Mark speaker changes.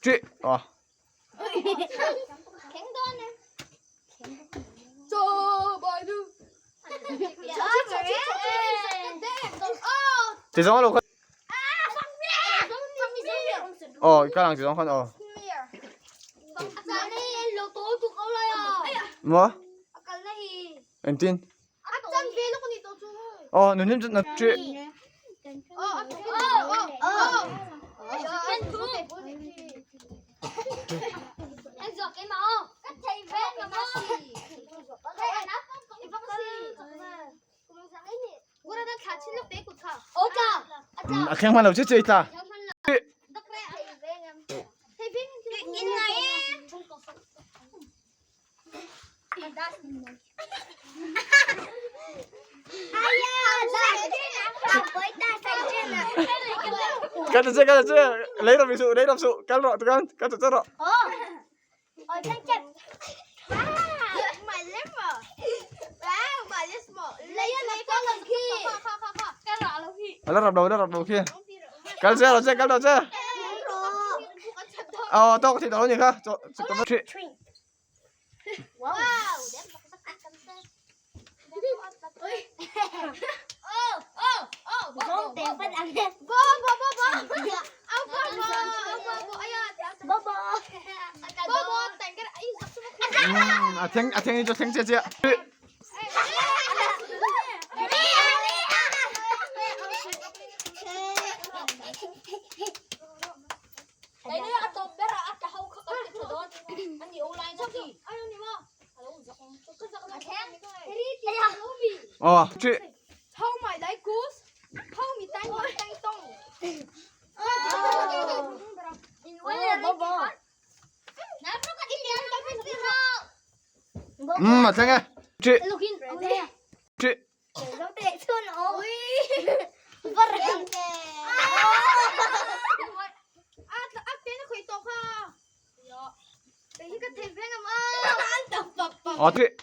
Speaker 1: Tri. Ờ. Ti zawng lo kha. Ờ, ka lang ti zawng khan ờ. Mo? Engtin? Ờ, nun him na tri. A thleng hman lo che che ta. Kan che kan che lấy rồi bị sụ lấy rồi sụ cắn rọ tụi con cắn tụi rọ. Nó rập đầu nó rập đầu kia. Cắn xe rồi xe cắn rồi xe. Ờ tôi thì đó nhỉ kha. Cho cho chuyện. À thiên cho thiên che che. Ờ chuyện. Ừ mà thiên nghe. Chuyện. Chuyện. Ờ chuyện.